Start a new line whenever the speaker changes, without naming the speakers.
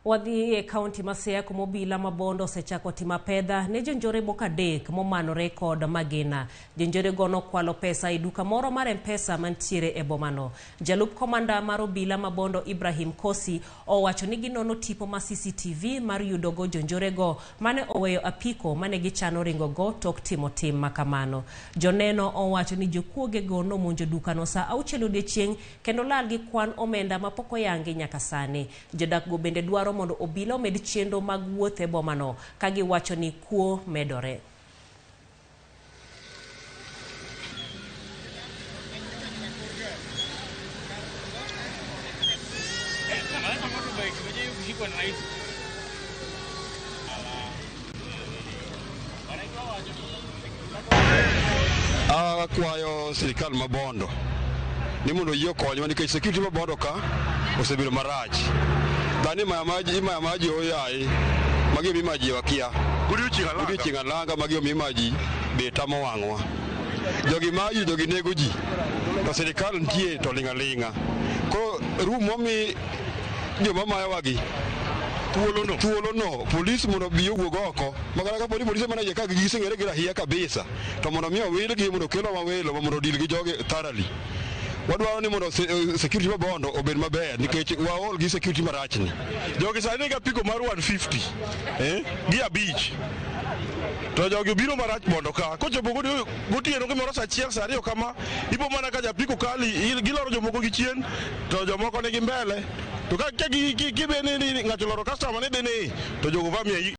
Wadhi e kaunti ma Siaya kuma obila ma Bondo osechako timo apedha ne jonjore moko adek momanore kod magina. Jonjore go nokwalo pesa e duka moro mar M-Pesa mantiere e bomano. Jalup komanda mar obila ma Bondo Ibrahim Kosi owacho ni ginono tipo ma CCTV mar yudogo jonjorego mane oweyo apiko mane gichano ringogo tok timo tim makamano. Joneno owacho ni jokuogego nomonjo dukano saa auchiel odiechieng' kendo lal gi kwan omenda mapok oyangi nyaka sani. Jodak go bende dwaro mondo obila omed chenro mag wuoth e bomano ka giwacho ni kuo medore.
Akwayo sirikal ma Bondo ni mondo oyie okonywa nikech security ma Bondo ka osebedo marach. Dhano imaya maji, imaya maji oyaye magi omi maji wakia. Godiochieng' alanga magi omi maji be tamo wang'wa. Jogi maji jogi nego ji to sirikal nitie to ling' aling'a. Koro room momi joma mayowagi
Thuolono.
Thuolono polis mondo obi owuog oko makata kapo ni polise mana iye ka giseng'ere gi rahia kabisa to mondo mi owilgi mondo okelwa mawelo mondo odil gi jogi thoroughly. Wadwaro ni mondo security ma Bondo obed maber nikech waol gi security marachni.
Jogi sani nigi apiko mar 150 gi abich to jogi obiro marach Bondo ka kochopo gotieno gimoro saa achiel saa ariyo kama ipo mana ka japiko kali giloro jomoko gi chien to jomoko nigi mbele to ka kibe ni ng'ato oloro customer ni dhi ni to jogo vamia.